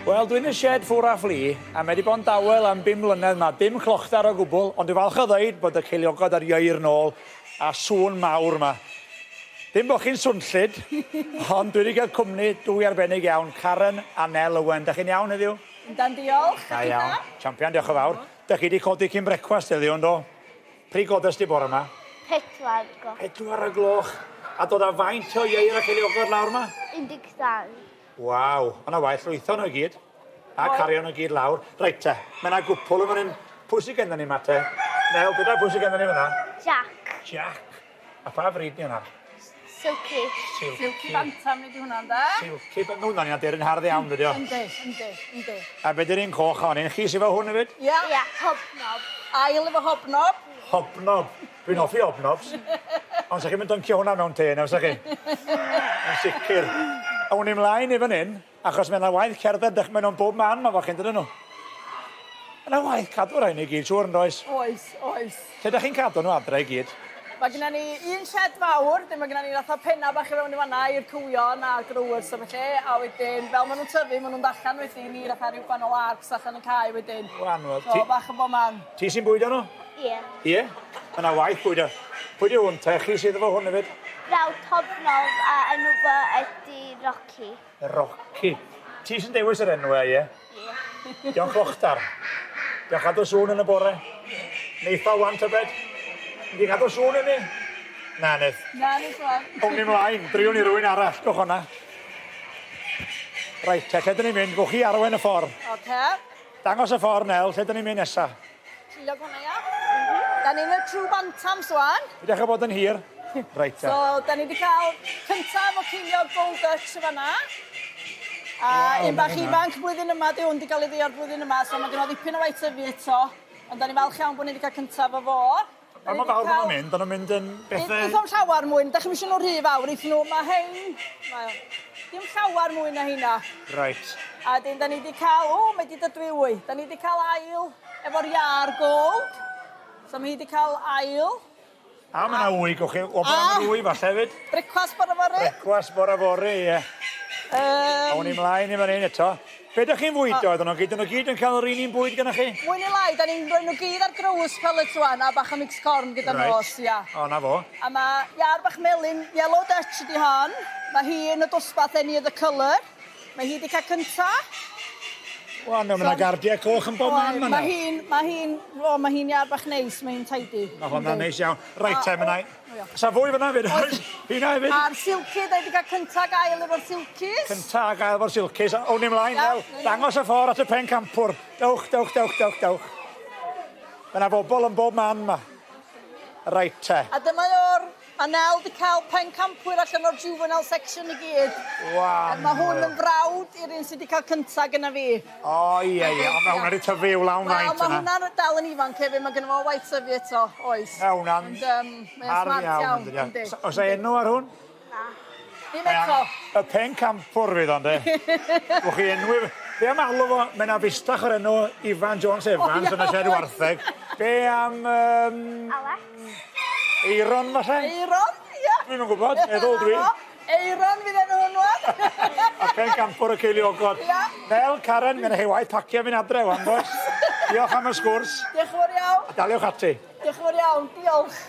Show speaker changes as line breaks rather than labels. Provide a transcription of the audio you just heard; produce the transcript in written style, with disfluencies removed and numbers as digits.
Wel, dwi'n y shed ffwr a ffli, a mae wedi bod yn dawel am bum mlynedd ma, dim clochdar o gwbl, ond dwi'n falch o ddeud bod y ceiliogod ar ieir nôl, a sŵn mawr ma. Dim bod chi'n swnllyd, ond dwi wedi cael cwmni dwy arbennig iawn, Karen a Nel Owen. Da chi'n iawn heddiw?
Yndan, diolch.
Da iawn. Champion, diolch yn fawr. Da chi wedi codi cyn brecwast heddiw, yndo? Pryd godes di bore 'ma?
Pedwar gloch.
Pedwar y gloch. A dod â faint o ieir a ceiliogod lawr 'ma?
12.
Waw, o' 'na waith llwytho nhw i gyd. A cario nhw gyd lawr. Reit te, mae 'na gwpwl yn fan hyn. Pwy sy gennon ni 'ma te? Nel, deuda pwy sy gennon ni fan 'na?
Jac.
Jac. A pha frid 'di hwnna?
Silky.
Silky.
Silky Bantam ydi hwnna ynde?
Silky Ban- ma' hwnna'n un aderyn hardd iawn dydi o?
Yndi, yndi, yndi.
A be' 'di'r un coch hon? Un chi sy efo hwn efyd?
Ia.
Ia, hobnob.
Ail efo hobnob.
Hobnob. Dwi'n hoffi hobnobs. Ond sa chi'm yn dyncio hwnna mewn te na fysa chi? Yn sicr. Awn ni mlaen i fan hyn, achos mae 'na waith cerdded dych- ma' nhw'n bob man 'ma fo chi yndydyn nhw? Ma' 'na waith cadw rhain i gyd siŵr yndoes?
Oes, oes.
Lle 'dach chi'n cadw nhw adre i gyd?
Mae genna ni un shed fawr, 'dyn ma' genna ni fatha penna bach i fewn i fan'na i'r cywion a'r growers a felly, a wedyn fel ma' nw'n tyfu ma' nw'n allan wedyn i fatha ryw gwanol arcs allan y cae wedyn.
Wan wel.
So bach yn bo man.
Ti sy'n bwydo nhw?
Ie.
Ie? Ma' 'na waith bwydo. Pwy 'di hwn te? Chi sydd efo hwn efyd?
Brawd Hobnob a enw fo ydi Rocky.
Rocky. Ti sy'n dewis yr enwe, ie?
Ie.
Diolch clochdar. Diolch cadw sŵn yn y bore. Neith o wan tybed? Yndi cadw sŵn i ni? Na, neith.
Na, neith wan.
Awn ni mlaen, driwn ni rywun arall, dwch o'na. Reit, te, lle dyn ni'n mynd? Gwch chi arwain y ffordd.
Oce.
Dangos y ffordd, Nel, lle dyn ni'n mynd nesa?
Trilog hwnna, ia? Da ni'n y True Bantams wan.
Peidiwch â bod yn hir. Reit te.
So, da ni wedi cael cyntaf o ceiniog Gold Dutch yn fanna. A
Waw,
un bach
ma' hwnna.
ifanc blwyddyn yma, di hwn wedi cael ei ddeor blwyddyn yma, so mae gen o ddipyn o waith tyfu eto. Ond da ni falch iawn bod ni wedi cael cyntaf o fo.
Pa mor fawr ma' nhw'n mynd? O'n nhw'n mynd yn bethe...
Eith o'm llawar mwy, da chi'm isio nhw rhy fawr, eith nhw, ma' hein, mae o, dim llawar mwy na heina.
Reit.
A wedyn da ni wedi cael, o, mae wedi dod dwy wy. Da ni wedi cael ail efo'r iâr gold. So mae hi wedi cael ail.
A mae yna wy, gewch chi wybod am yr wy falle hefyd.
Brecwast bore fory.
Brecwast bore fory, ie.
Um,
Awn ni mlaen i fan hyn eto. Be dych chi'n fwydo iddyn nhw gyd? Dyn nhw gyd yn cael yr un un bwyd gyda chi?
Mwy neu lai, da ni'n rhoi nhw gyd ar growers pellets rwan a bach o mixed corn gyda
Reit.
nos, ia.
O, na fo.
A mae iâr bach melyn, yellow Dutch ydi hon. Mae hi yn y dosbarth any other colour. Mae hi wedi cael cynta.
Wel, no, mae yna gardiau coch yn bob man
Mae hi'n, mae hi'n, o, mae hi'n iâr bach neis, mae hi'n tidy.
Mae hwnna'n neis iawn. Reit te, mae yna... Sa fwy fyna hefyd, oes? Hynna hefyd.
A'r silky, da wedi cael cynta ag ail efo'r silkies.
Cynta ag ail efo'r silkies. Awn ni mlaen, Nel. Dangos y ffordd at y pen campwr. Dewch, dewch, dewch, dewch, dewch. Mae yna bobl yn bob man ma. Reit te.
A dyma o'r Mae Nel 'di cael pencampwyr allan o'r juvenile section i gyd.
Waw.
Mae hwn yn frawd i'r un sydd wedi cael cynta gyna fi.
O ie ie, ond mae hwnna wedi tyfu i'w lawn faint
yna. Wel, mae hwnna'n dal yn ifanc hefyd, mae gynno fo waith tyfu eto, oes.
Mae hwnna'n
Ond um, mae'n smart iawn.
Yndi. Oes e enw ar hwn?
Na.
Ddim eto.
Y pencampwr fydd o'n de. Wch chi enwi... Be am alw fo, mae yna fustach o'r enw Ifan Jones Evans yn y shed wartheg. Be am... Um,
Alex?
Eiron falle?
Eiron, ia.
Dwi'm yn gwybod, meddwl dwi.
Eiron fydd enw hwn wan.
A pencampwr y ceiliogod.
Ia.
Nel, Karen, mae chi waith pacio fi'n adre wan, does? Diolch am y sgwrs.
Diolch yn fawr iawn.
A daliwch ati.
Diolch yn fawr iawn, diolch.